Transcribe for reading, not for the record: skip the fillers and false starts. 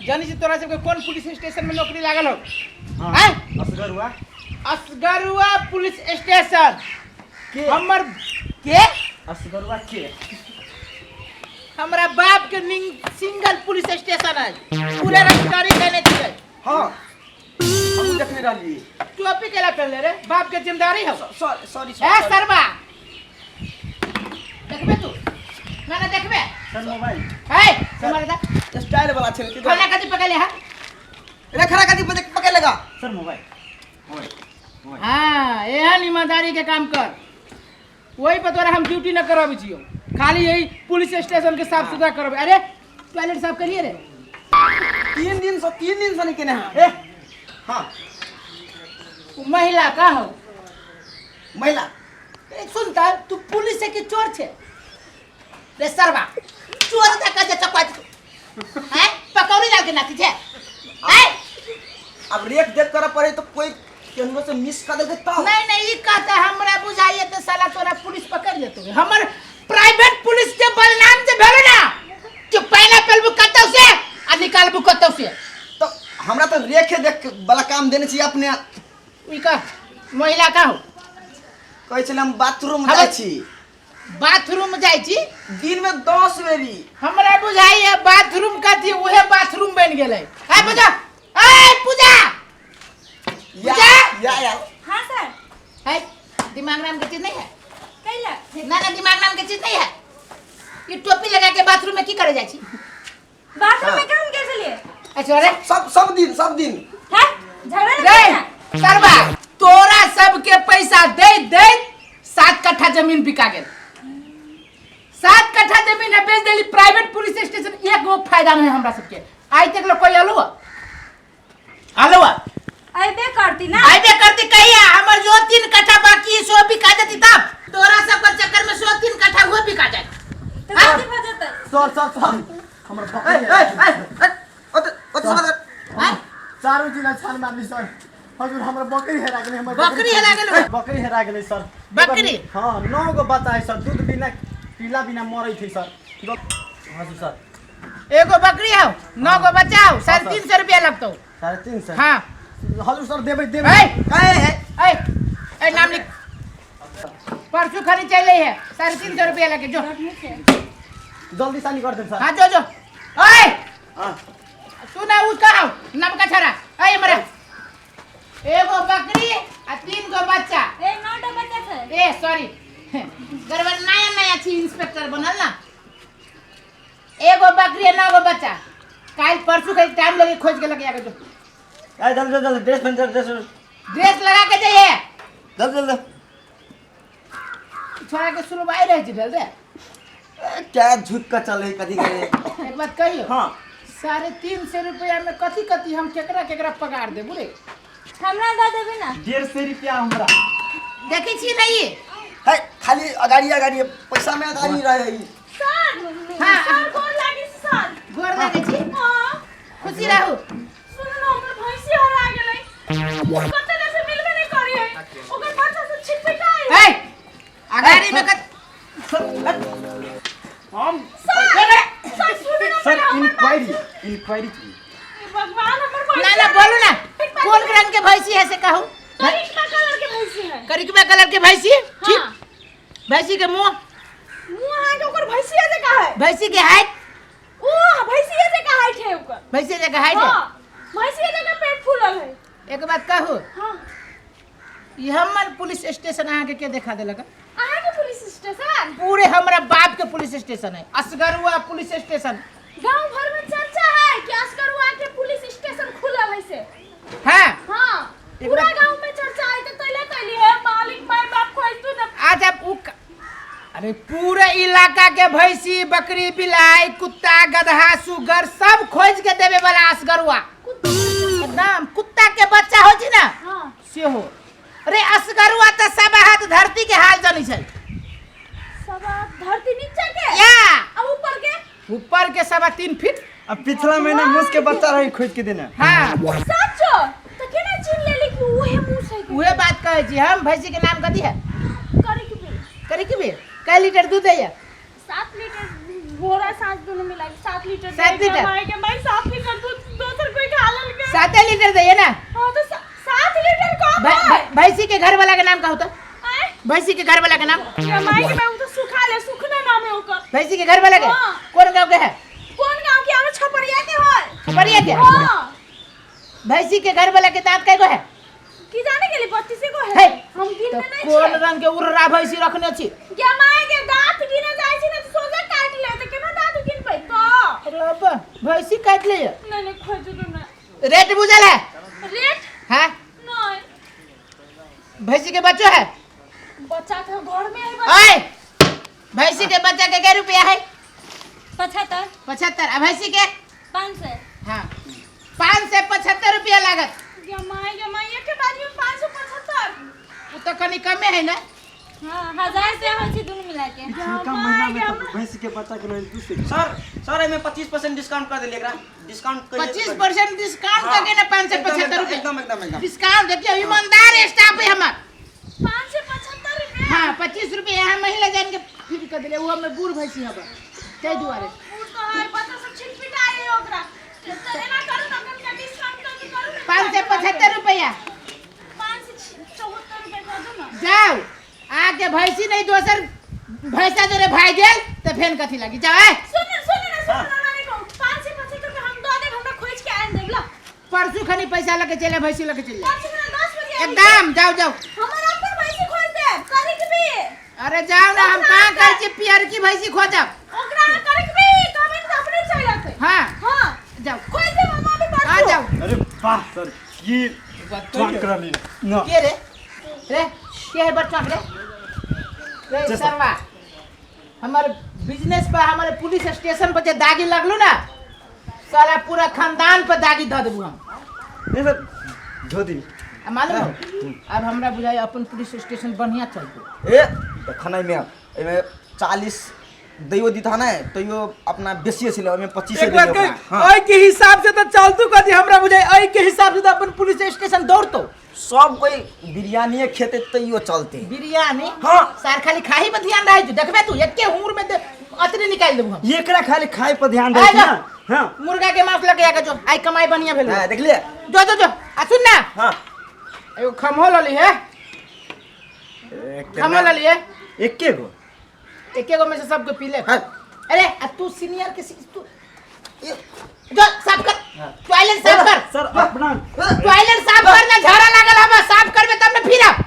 जानी छी तोरा सबके कोन पुलिस स्टेशन में नौकरी लागल हो? हाँ। हैं? असगरुआ। असगरुआ पुलिस स्टेशन। के? हमर के? असगरुआ के? हमरा बाप के सिंगल पुलिस स्टेशन है, पूरे रजिस्ट्री केने छियै। हाँ, हम देखने रहलिए। टोपी केला पहनले रे? बाप के जिम्मेदारी हो। Sorry sorry. ए सरबा, देखबे तू ना? ना देखबे? Sir, mobile. ए तुम्हारे दा स्टाइल वाला छे। खाना कथी पकड़ले है? रे, खड़ा कथी पकड़ लेगा? Sir, mobile mobile mobile. हाँ, एहन ईमानदारी के काम कर, वही पर तोरा हम ड्यूटी न कराबै छियौ। खाली यही पुलिस स्टेशन के साफ सुथरा करबै। अरे, टॉयलेट साफ करिए रे। 3 दिन से, 3 दिन से नहीं केने। हाँ, ए हाँ। उ महिला का हो? महिला। ए, सुनता, तू पुलिस है कि चोर छे रे सरवा? चोर का जे चकवा तू हैं, पकौड़ी डाल के नाती छे हैं? अब रेख देख कर पड़े तो कोई केहनो से मिस कर देते तब। नहीं नहीं, ई कहता हमरा बुझाइए तो साला तोरा पुलिस पकड़ लेतो। हमर प्राइवेट पुलिस के बदनाम जे भेलो ना कि पहला पेलबू कतौ से आ निकालबू कतौ से। तो हमरा तो रेखे देख वाला काम देने चाहिए अपने। ई का महिला का हो? कहै छलै हम बाथरूम हम- जाइ छी। बाथरूम जाइ छी? दिन में 10 बेरी। हमरा बुझाइए बाथरूम कथी, उहे बाथरूम बन गेलै। ए पूजा, ए पूजा। या। पूजा! या या। हाँ सर। है दिमाग नाम के चीज नहीं है। कैला? ना ना, दिमाग नाम के चीज नहीं है। ये टोपी लगा के बाथरूम में की करे जाइ छी? बाथरूम में काम कैसे लिए? अच्छा रे। सब सब दिन, सब दिन। है झगड़ा रे नहीं करना। सरवा, तोरा सबके पैसा दे दे 7 कट्ठा जमीन बिका गेल। 7 कट्ठा जमीन है बेच देली प्राइवेट पुलिस स्टेशन। एक गो फायदा नहीं हमरा सबके। आइ तक लोग कोई आलो आलो? अबे करती ना। आइबे करती कहिया? हमर जो 3 कट्ठा बाकी है, सो बिका जती तब। तोरा सब के चक्कर में सो 3 कट्ठा हुए बिका जाए। तो कथी भऽ जेतै? सर सर सर, हमर ए बकरी ए ए ए, ओते ओते समझ। हैं? चारू जिला छान मारली सर। हजुर, हमर बकरी हेरा गेलै, हमर बकरी हेरा गेलै? बकरी हेरा गेलै सर। बकरी? हाँ, 9 गो बच्चा है सर। दूध बिना पीला बिना मरै छै सर। हजुर सर। एगो बकरी हो, 9 गो बच्चा हो, 350 रुपया लगतो। 350? हाँ। हजुर सर, देबै देबै। ए ए ए। ए ए, नाम लिख। परसों खरी चले है, 350 रुपया लगे जो। जल्दी सानी कर देब सर। हाँ, जो जो। ओए। हाँ। सुना, उसका आओ नमका छरा। ए मरे, एगो बकरी आ 3 गो बच्चा। ए, 9 टा बच्चा छै। ए सॉरी, गड़बड़, नया नया छी इंस्पेक्टर बनल ना। एगो बकरी आ 9 गो बच्चा। काल परसों के टाइम लगे, खोज के लगे आके जो। ए, जल्दी जल्दी, ड्रेस पहन, ड्रेस। ड्रेस लगा के जाइए। जल्दी जल्दी। छोड़ा के सुनवाई रह छी भेल रे। ए, क्या झुक के चले कथी करे? एक बात कहियो? हाँ। 350 रुपया में कथी कथी हम केकरा केकरा पगार देबू रे? हमरा दऽ देबै ना। 150 रुपया हमरा। देखै छी नहीं? है, खाली अगाड़ी अगाड़ी, पैसा में अगाड़ी रहे ई। सर। हाँ। सर, गोर लागी छी सर। गोर लागै छी। हाँ। खुशी रहू। सुनू न, हमर भैंसी हरा गेलै। कते देर से मिलबे नहि करी है। ओकर बच्चा सब छिटपिटा है। ए, अगाड़ी में कत हम सर सर, सुनू न। सर। पहिले हमर बात। इंक्वायरी इंक्वायरी चाहिए। हे भगवान, हमर भैंसी ना ना, बोलू ना, कोन रंग के भैंसी है से कहू। करिश्मा कलर के भैंसी है। करिकबा कलर के भैंसी, ठीक। हाँ। भैंसी के मुंह? मुंह अहाँके ओकर भैंसिया जकाँ है। भैंसी के हाइट? ओ भैंसिया जकाँ हाइट है ओकर। भैंसी जकाँ हाइट है? हाँ, भैंसिया जकाँ पेट फूलल है। एक बात कहू? हाँ। ई हमर पुलिस स्टेशन अहाँके के देखा देलक? अहाँके पुलिस स्टेशन? पूरे हमरा बाप के पुलिस स्टेशन है, असगरुआ पुलिस स्टेशन। गांव भर में चर्चा है कि असगरुआ के पुलिस स्टेशन खुलल है से। हाँ। हाँ। एक पूरा बात- गांव में चर्चा है, तो तैले तैली है मालिक माय बाप खोज तू ना। आज अब उ अरे, पूरे इलाका के भैंसी, बकरी, बिलाई, कुत्ता, गदहा, सुगर सब खोज के देवे वाला असगरुआ। एकदम कुत्ता के बच्चा हो छी ना, हाँ। सेहो। अरे, असगरुआ तऽ सब हाथ धरती के हाल जानै छै। सब धरती नीचा के? या। आ ऊपर के? ऊपर के 3.25 फीट। अब पिछला महीना मूस के बच्चा रही खोज के देना। हाँ। सचो? तो केना चिन्ह लेली कि उहे मूस है? उहे बात कहै छी हम। भैंसी के नाम कथी है? करे के भी। करे की बेर कै लीटर दूध दैया? 7 लीटर, भोरा साँझ दोनों मिला के 7 लीटर। 7 लीटर? माय के माय, 7 लीटर दूध भैंसी के घर वाला के नाम का होता? आय? भैंसी के घर वाला के नाम? ये माई के मैं तो सुखा ले, सुखना नाम है ओकर। भैंसी के घर वाला के? हाँ। कौन गांव के है? कौन गांव के? आरो छपरिया के है। छपरिया के? हाँ। भैंसी के घर वाला के दांत कै गो है? की जाने के लिए 32 गो है। है। हम गिनने तो नहीं कोन छियै। रंग के उर्रा भैंसी रखने छी? गे माय के दांत गिने जाइ छी ने तो सोझे काटि ले, त केना दांत गिन पैतो? अरे बाबा, भैंसी काटि ले। नहीं नहीं, खोजू तो ना। रेट बुझल है? रेट? हाँ? नहीं। भैंसी के बच्चो है? बच्चा तो घर में है बच्चा। ओए, भैंसी के बच्चा के कै रुपया है? 75। 75। आ भैंसी के? 500। हाँ, 575 रुपया लागत। गे my, गे my, एक के बाद में 575। वो तो कनी कमे है ना। हाँ, 1000 रुपया होइ छै दुनू मिला के। पिछलका महीना में तो भैंस के बच्चा के लेल 200। सर, सर एमे 25% डिस्काउंट कर देलियै एकरा। डिस्काउंट करिए। 25% डिस्काउंट करके ना पाँच सौ एकदम, पचहत्तर रुपया। एकदम एकदम एकदम डिस्काउंट देखियो, ईमानदार स्टाफ है हमार। 575 रुपया। हाँ, 25 रुपया यहाँ महिला जान के फ्री कर दिले, वो हमें बूढ़ भैंसी हबा ताहि दुआरे। बूढ़ तो है, बच्चा सब छिटपिटा है ओकरा। तो एना करू ना, कनिका डिस्काउंट करके करू ना। 575 रुपया। 574 रुपया कर दो ना। जाओ आके भैंसी नहीं दोसर भैंसा जोरे भाग गेल तो फेन कथी लागी जाओ। ए सुन सुन ना, सुन ना, नानी कहू 575 रुपया हम दऽ देब, हमरा खोज के आनि देब ला। परसों खनी पैसा लके चले, भैंसी लके चले। परसों खना 10 बजे आबि। एकदम जाओ जाओ। हमर अपन भैंसी खोज देब करे के भी। अरे जाओ ना, हम कहाँ कहै छी पियर की भैंसी खोजब। ओकरा अहाँ करे के भी कहबै ने तऽ अपने चलि औतै। हाँ। हाँ। जाओ। खोज देब हम अभी परसों। हाँ, जाओ। अरे वाह सर, ये चौंक रहली ना। के रे? रे, के है बच्चा रे? रे सरवा, हमर बिजनेस पर, हमारे पुलिस स्टेशन पर जे दागी लगलू ना, साला पूरा खानदान पर दागी धऽ देबू हम। नहीं सर, धो दी। आ मालूम हो? अब हमरा बुझाइ अपन पुलिस स्टेशन बढ़िया चलतै। ए देखऽ ने, एहिमे 40 दैयो दीता ने तैयो अपना बेसिए छलै, ओहिमे 25 एक बार देलियै कह, ओकरा। हाँ। एहि के हिसाब से तो चलतू कथी, हमरा बुझाइ एहि के हिसाब से तो अपन पुलिस स्टेशन दौड़तौ। सब कोई बिरयानी खेते तैयो चलते। बिरयानी? हाँ। सार खाली खाही पर ध्यान रहै छौ, देखबे तू एके उम्र में अतने निकालि देबू हम। एकरा खाली खाए पर ध्यान रहै छै आ ना। जा। हाँ। मुर्गा के मांस लके आके जो आई कमाई बढ़िया भेल। हाँ, देखलिए? जो जो जो, आ सुन ना। हाँ। एगो खम्हो लली है। खम्हो लली है। एके गो। एके गो में से सबके पी ले। हाँ। अरे आ तू सीनियर के तू जो साफ कर, टॉयलेट साफ कर। सर अपना टॉयलेट साफ कर ना, झाड़ा लागल हवा साफ करबे तब ना फिरब।